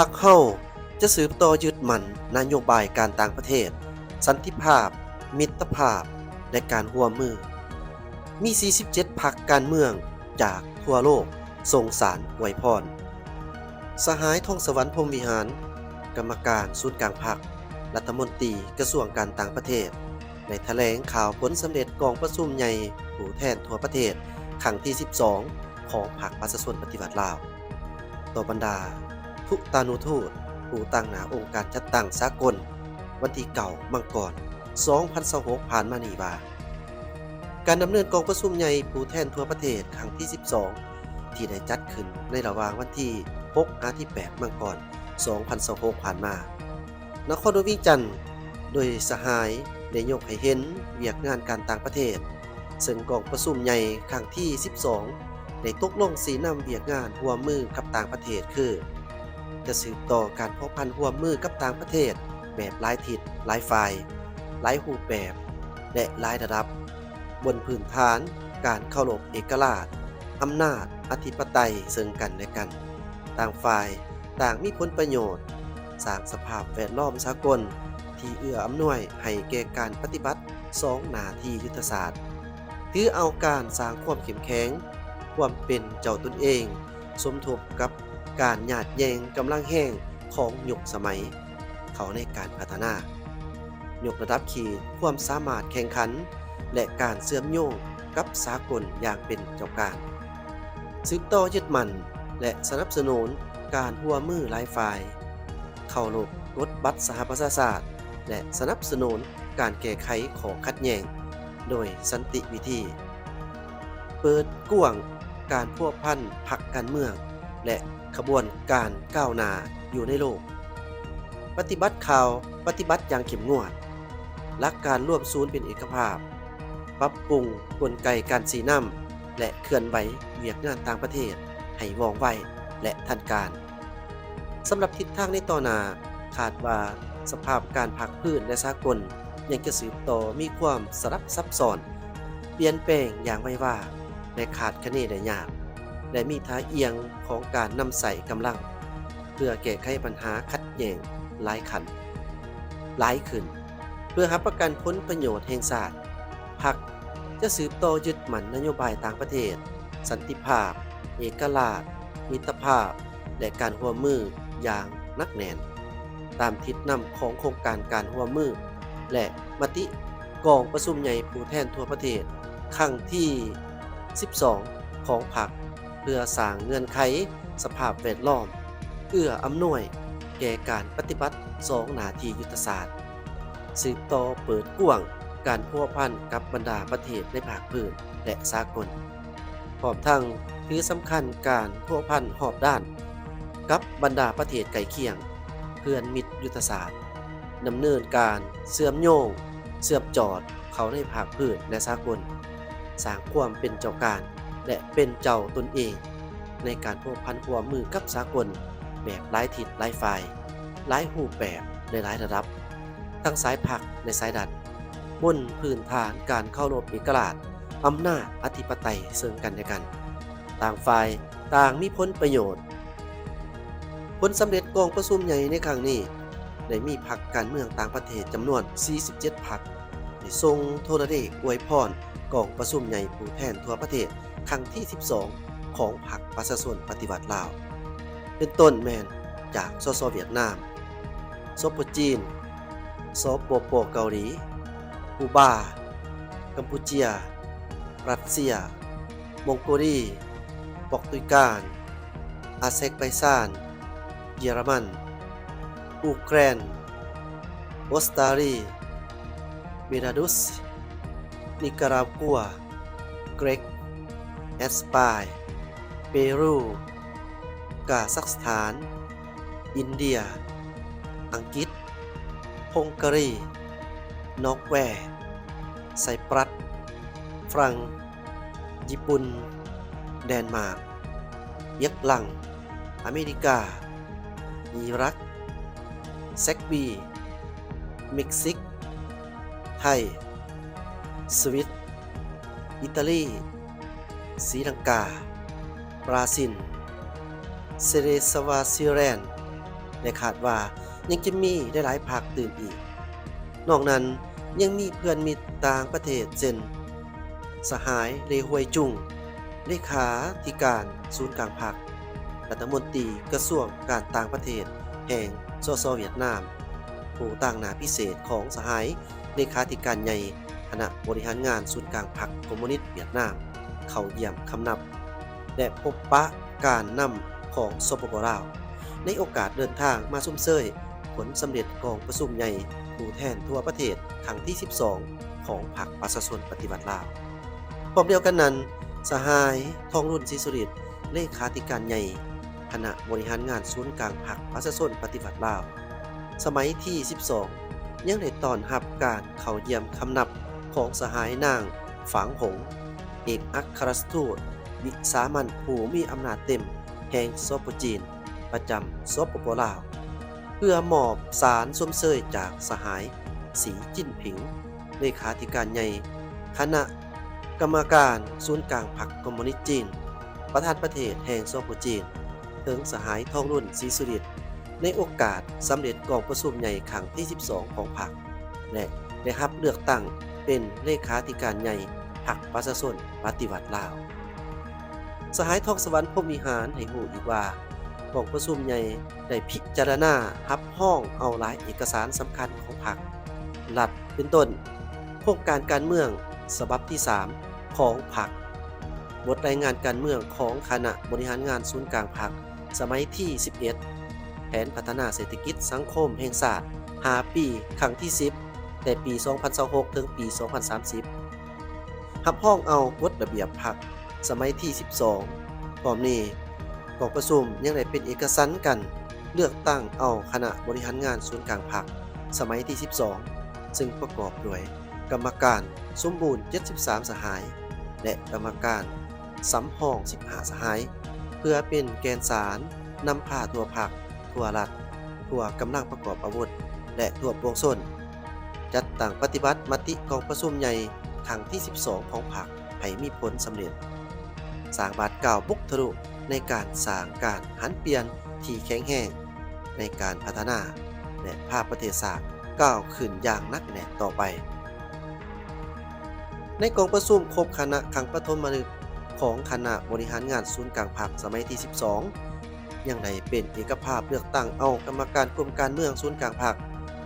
ພັກເຮົາຈະສືບຕໍ່ຍຶດໝັ້ນນະໂຍບາຍການຕ່າງປະເທດ, ສັນຕິພາບ, ມິດຕະພາບ ແລະ ການຮ່ວມມື. ມີສີ່ສິບເຈັດພັກການເມືອງຈາກທົ່ວໂລກສົ່ງສານອວຍພອນ. ສະຫາຍ ທອງສະຫວັນ ພົມວິຫານ, ກຳມະການສູນກາງພັກ, ລັດຖະມົນຕີກະຊວງການຕ່າງປະເທດ, ໄດ້ຖະແຫຼງຂ່າວຜົນສຳເລັດກອງປະຊຸມໃຫຍ່ຜູ້ແທນທົ່ວປະເທດຄັ້ງທີສິບສອງ ຂອງພັກປະຊາຊົນປະຕິວັດລາວ ຕໍ່ບັນດາທຸຕານຸທູດຜູ້ຕາງໜ້າອົງການຈັດຕັ້ງສາກົນ ວັນທີເກົ້າ ມັງກອນ ສອງພັນຊາວຫົກ ຜ່ານມານີ້ວ່າ, ການດຳເນີນກອງປະຊຸມໃຫຍ່ຜູ້ແທນທົ່ວປະເທດຄັ້ງທີສິບສອງ ທີ່ໄດ້ຈັດຂຶ້ນໃນລະຫວ່າງວັນທີຫົກ ຫາ ທີແປດ ມັງກອນ ສອງພັນຊາວຫົກ ຜ່ານມາ, ນະຄອນຫຼວງວຽງຈັນ ໂດຍສະຫາຍໄດ້ຍົກໃຫ້ເຫັນວຽກງານການຕ່າງປະເທດ, ເຊິ່ງກອງປະຊຸມໃຫຍ່ຄັ້ງທີສິບສອງ ໄດ້ຕົກລົງຊີ້ນຳວຽກງານຮ່ວມມືກັບຕ່າງປະເທດຄື ຈະສືບຕໍ່ການພົວພັນຮ່ວມມືກັບຕ່າງປະເທດແບບຫຼາຍທິດ, ຫຼາຍຝ່າຍ, ຫຼາຍຮູບແບບ ແລະ ຫຼາຍລະດັບ, ບົນພື້ນຖານການເຄົາລົບເອກະລາດ, ອຳນາດ, ອະທິປະໄຕເຊິ່ງກັນ ແລະ ກັນ. ຕ່າງຝ່າຍຕ່າງມີຜົນປະໂຫຍດ, ສ້າງສະພາບແວດລ້ອມສາກົນທີ່ເອື້ອອຳນວຍໃຫ້ແກ່ການປະຕິບັດສອງໜ້າທີ່ຍຸດທະສາດ, ຖືເອົາການສ້າງຄວາມເຂັ້ມແຂງ, ຄວາມເປັນເຈົ້າຕົນເອງ, ສົມທົບກັບການຍາດແຍ່ງກຳລັງແຮງຂອງຍຸກສະໄໝເຂົ້າໃນການພັດທະນາ, ຍົກລະດັບຂີດຄວາມສາມາດແຂ່ງຂັນ ແລະ ການເຊື່ອມໂຍງກັບສາກົນຢ່າງເປັນເຈົ້າການ. ສືບຕໍ່ຍຶດໝັ້ນ ແລະ ສະໜັບສະໜູນການຮ່ວມມືຫຼາຍຝ່າຍ, ເຄົາລົບກົດບັດສະຫະປະຊາຊາດ ແລະ ສະໜັບສະໜູນການແກ້ໄຂຂໍ້ຂັດແຍ່ງໂດຍສັນຕິວິທີ, ເປີດກວ້າງການພົວພັນພັກການເມືອງ ແລະ ຂະບວນການກ້າວໜ້າຢູ່ໃນໂລກ. ປະຕິບັດຂ່າວ, ປະຕິບັດຢ່າງເຂັ້ມງວດຫຼັກການລວມສູນເປັນເອກະພາບ, ປັບປຸງກົນໄກການຊີ້ນຳ ແລະ ເຄື່ອນໄຫວວຽກງານຕ່າງປະເທດໃຫ້ວ່ອງໄວ ແລະ ທັນການ. ສຳລັບທິດທາງໃນຕໍ່ໜ້າ, ຄາດວ່າສະພາບການພາກພື້ນ ແລະ ສາກົນຍັງຈະສືບຕໍ່ມີຄວາມສະຫຼັບສັບຊ້ອນ, ປ່ຽນແປງຢ່າງໄວວາ ແລະ ຄາດຄະເນໄດ້ຍາກ ແລະ ມີທ່າອ່ຽງຂອງການນຳໃຊ້ກຳລັງ ເພື່ອແກ້ໄຂບັນຫາຂັດແຍ່ງຫຼາຍຂັ້ນ, ຫຼາຍຂຶ້ນ. ເພື່ອຮັບປະກັນຜົນປະໂຫຍດແຫ່ງຊາດ, ພັກຈະສືບຕໍ່ຍຶດໝັ້ນນະໂຍບາຍຕ່າງປະເທດ, ສັນຕິພາບ, ເອກະລາດ, ມິດຕະພາບ ແລະ ການຮ່ວມມືຢ່າງໜັກແໜ້ນ, ຕາມທິດນຳຂອງໂຄງການການຮ່ວມມື ແລະ ມະຕິກອງປະຊຸມໃຫຍ່ຜູ້ແທນທົ່ວປະເທດຄັ້ງທີສິບສອງ ຂອງພັກ ເພື່ອສ້າງເງື່ອນໄຂສະພາບແວດລ້ອມເອື້ອອຳນວຍແກ່ການປະຕິບັດສອງໜ້າທີ່ຍຸດທະສາດ, ສືບຕໍ່ເປີດກວ້າງການພົວພັນກັບບັນດາປະເທດໃນພາກພື້ນ ແລະ ສາກົນ, ພ້ອມທັງຖືສຳຄັນການພົວພັນຮອບດ້ານກັບບັນດາປະເທດໃກ້ຄຽງ ເພື່ອນມິດຍຸດທະສາດ, ດຳເນີນການເຊື່ອມໂຍງ, ເຊື່ອມຈອດເຂົ້າໃນພາກພື້ນ ແລະ ສາກົນ, ສ້າງຄວາມເປັນເຈົ້າການ ແລະ ເປັນເຈົ້າຕົນເອງໃນການພົວພັນຮ່ວມມືກັບສາກົນແບບຫຼາຍທິດຫຼາຍຝ່າຍ, ຫຼາຍຮູບແບບ ແລະ ຫຼາຍລະດັບ, ທັງສາຍພັກ ແລະ ສາຍລັດ, ບົນພື້ນຖານການເຄົາລົບເອກະລາດ, ອຳນາດ, ອະທິປະໄຕເຊິ່ງກັນ ແລະ ກັນ. ຕ່າງຝ່າຍຕ່າງມີຜົນປະໂຫຍດ. ຜົນສຳເລັດກອງປະຊຸມໃຫຍ່ໃນຄັ້ງນີ້ ໄດ້ມີພັກການເມືອງຕ່າງປະເທດຈຳນວນສີ່ສິບເຈັດພັກ ໄດ້ສົ່ງໂທລະເລກອວຍພອນກອງປະຊຸມໃຫຍ່ຜູ້ແທນທົ່ວປະເທດຄັ້ງທີສິບສອງ ຂອງພັກປະຊາຊົນປະຕິວັດລາວ ເປັນຕົ້ນແມ່ນຈາກ ສສ ຫວຽດນາມ, ສປ ຈີນ, ສປປ ເກົາຫຼີ, ກູບາ, ກຳປູເຈຍ, ຣັດເຊຍ, ມົງໂກລີ, ປອກຕຸຍການ, ອາເຊັກໄບຊານ, ເຢຍລະມັນ, ອູເຄຣນ, ອົດສະຕາລີ, ເບລາຣຸດ, ນິກາຣາກົວ, ເກຣັກ, ແອັດສະປາຍ, ເປຣູ, ກາຊັກສະຖານ, ອິນເດຍ, ອັງກິດ, ຮົງກາຣີ, ນໍເກວ, ໄຊປຣັດ, ຝຣັ່ງ, ຍີ່ປຸ່ນ, ແດນມາກ, ເຢຍກລັງ, ອາເມລິກາ, ອີຣັກ, ເຊັກບີ, ເມັກຊິກ, ໄທ, ສະວິດ, ອີຕາລີ, ສີລັງກາ, ບຣາຊິນ, ເຊເຣຊະວາຊີແລນ, ແລະ ຄາດວ່າຍັງຈະມີຫຼາຍໆພັກຕື່ມອີກ. ນອກນັ້ນຍັງມີເພື່ອນມິດຕ່າງປະເທດ ເຊັ່ນ ສະຫາຍ ເລ ຮວຍຈຸງ ເລຂາທິການສູນກາງພັກ, ລັດຖະມົນຕີກະຊວງການຕ່າງປະເທດແຫ່ງ ສສ ຫວຽດນາມ, ຜູ້ຕາງໜ້າພິເສດຂອງສະຫາຍ ເລຂາທິການໃຫຍ່ຄະນະບໍລິຫານງານສູນກາງພັກຄອມມູນິດຫວຽດນາມ ເຂົ້າຢ້ຽມຄຳນັບ ແລະ ພົບປະການນຳຂອງ ສປປ ລາວ ໃນໂອກາດເດີນທາງມາຊົມເຊີຍຜົນສຳເລັດກອງປະຊຸມໃຫຍ່ຜູ້ແທນທົ່ວປະເທດຄັ້ງທີສິບສອງ ຂອງພັກປະຊາຊົນປະຕິວັດລາວ. ພ້ອມດຽວກັນນັ້ນ, ສະຫາຍ ທອງລຸນ ສີສຸລິດ ເລຂາທິການໃຫຍ່ຄະນະບໍລິຫານງານສູນກາງພັກປະຊາຊົນປະຕິວັດລາວ ສະໄໝທີສິບສອງ ຍັງໄດ້ຕ້ອນຮັບການເຂົ້າຢ້ຽມຄຳນັບຂອງສະຫາຍນາງ ຝາງຫົງ ເອກອັກຄະລັດທູດວິສາມັນຜູ້ມີອຳນາດເຕັມແຫ່ງ ສປ ຈີນ ປະຈຳ ສປປ ລາວ ເພື່ອມອບສານຊົມເຊີຍຈາກສະຫາຍ ສີ ຈິ້ນຜິງ ເລຂາທິການໃຫຍ່ຄະນະກຳມະການສູນກາງພັກຄອມມູນິດຈີນ, ປະທານປະເທດແຫ່ງ ສປ ຈີນ ເຖິງສະຫາຍ ທອງລຸນ ສີສຸລິດ ໃນໂອກາດສຳເລັດກອງປະຊຸມໃຫຍ່ຄັ້ງທີສິບສອງຂອງພັກ ແລະ ໄດ້ຮັບເລືອກຕັ້ງເປັນເລຂາທິການໃຫຍ່ພັກປະຊາຊົນປະຕິວັດລາວ. ສະຫາຍ ທອງສະຫວັນ ພົມວິຫານ ໃຫ້ຮູ້ອີກວ່າ ກອງປະຊຸມໃຫຍ່ໄດ້ພິຈາລະນາຮັບຮອງເອົາຫຼາຍເອກະສານສຳຄັນຂອງພັກລັດ ເປັນຕົ້ນ ໂຄງການການເມືອງສະບັບທີສາມຂອງພັກ, ບົດລາຍງານການເມືອງຂອງຄະນະບໍລິຫານງານສູນກາງພັກສະໄໝທີສິບເອັດ, ແຜນພັດທະນາເສດຖະກິດສັງຄົມແຫ່ງຊາດຫ້າປີ ຄັ້ງທີສິບ ແຕ່ປີສອງພັນຊາວຫົກ ເຖິງປີສອງພັນສາມສິບ, ຮັບຮອງເອົາກົດລະບຽບພັກສະໄໝທີສິບສອງ. ພ້ອມນີ້, ກອງປະຊຸມຍັງໄດ້ເປັນເອກະສັນກັນເລືອກຕັ້ງເອົາຄະນະບໍລິຫານງານສູນກາງພັກສະໄໝທີສິບສອງ ເຊິ່ງປະກອບດ້ວຍກຳມະການສົມບູນເຈັດສິບສາມສະຫາຍ ແລະ ກຳມະການສຳຮອງສິບຫ້າສະຫາຍ ເພື່ອເປັນແກນສານນຳພາທົ່ວພັກ, ທົ່ວລັດ, ທົ່ວກຳລັງປະກອບອາວຸດ ແລະ ທົ່ວປວງຊົນ ຈັດຕັ້ງປະຕິບັດມະຕິກອງປະຊຸມໃຫຍ່ຄັ້ງທີສິບສອງຂອງພັກໃຫ້ມີຜົນສຳເລັດ, ສ້າງບາດກ້າວບຸກທະລຸໃນການສ້າງການຫັນປ່ຽນທີ່ແຂງແຮງໃນການພັດທະນາ ແລະ ພາປະເທດຊາດກ້າວຂຶ້ນຢ່າງໜັກແໜ້ນຕໍ່ໄປ. ໃນກອງປະຊຸມຄົບຄະນະຄັ້ງປະຖົມມະລຶກຂອງຄະນະບໍລິຫານງານສູນກາງພັກສະໄໝທີສິບສອງ ຍັງໄດ້ເປັນເອກະພາບເລືອກຕັ້ງເອົາກຳມະການກົມການເມືອງສູນກາງພັກ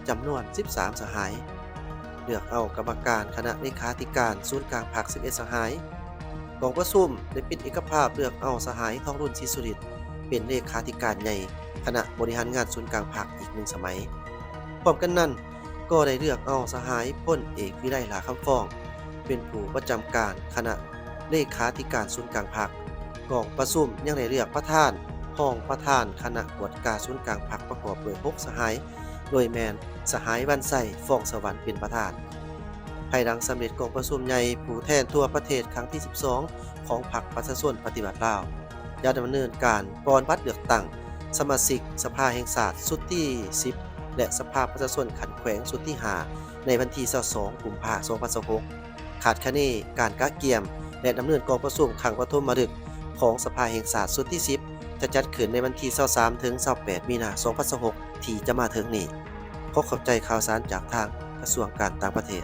ຈຳນວນສິບສາມສະຫາຍ, ເລືອກເອົາກຳມະການຄະນະເລຂາທິການສູນກາງພັກສິບເອັດສະຫາຍ. ກອງປະຊຸມໄດ້ເປັນເອກະພາບເລືອກເອົາສະຫາຍ ທອງລຸນ ສີສຸລິດ ເປັນເລຂາທິການໃຫຍ່ຄະນະບໍລິຫານງານສູນກາງພັກອີກໜຶ່ງສະໄໝ. ພ້ອມກັນນັ້ນ, ກໍໄດ້ເລືອກເອົາສະຫາຍ ພົນເອກ ວິໄລ ຫຼ້າຄຳຟອງ ເປັນຜູ້ປະຈຳການຄະນະເລຂາທິການສູນກາງພັກ. ກອງປະຊຸມຍັງໄດ້ເລືອກປະທານ, ຮອງປະທານຄະນະກວດກາສູນກາງພັກ ປະກອບດ້ວຍຫົກສະຫາຍ, ໂດຍແມ່ນສະຫາຍ ວັນໄຊ ຟອງສະຫວັນ ເປັນປະທານ. ພາຍຫຼັງສຳເລັດກອງປະຊຸມໃຫຍ່ຜູ້ແທນທົ່ວປະເທດຄັ້ງທີສິບສອງຂອງພັກປະຊາຊົນປະຕິວັດລາວ ຈະດຳເນີນການປ່ອນບັດເລືອກຕັ້ງສະມາຊິກສະພາແຫ່ງຊາດຊຸດທີສິບ ແລະ ສະພາປະຊາຊົນຂັ້ນແຂວງຊຸດທີຫ້າ ໃນວັນທີຊາວສອງ ກຸມພາ ສອງພັນຊາວຫົກ. ຄາດຄະເນການກະກຽມ ແລະ ດຳເນີນກອງປະຊຸມຄັ້ງປະຖົມມະລຶກຂອງສະພາແຫ່ງຊາດຊຸດທີສິບ ຈະຈັດຂຶ້ນໃນວັນທີຊາວສາມ ເຖິງ ຊາວແປດ ມີນາ ສອງພັນຊາວຫົກ ທີ່ຈະມາເຖິງນີ້. ຂໍຂອບໃຈຂ່າວສານຈາກທາງກະຊວງການຕ່າງປະເທດ.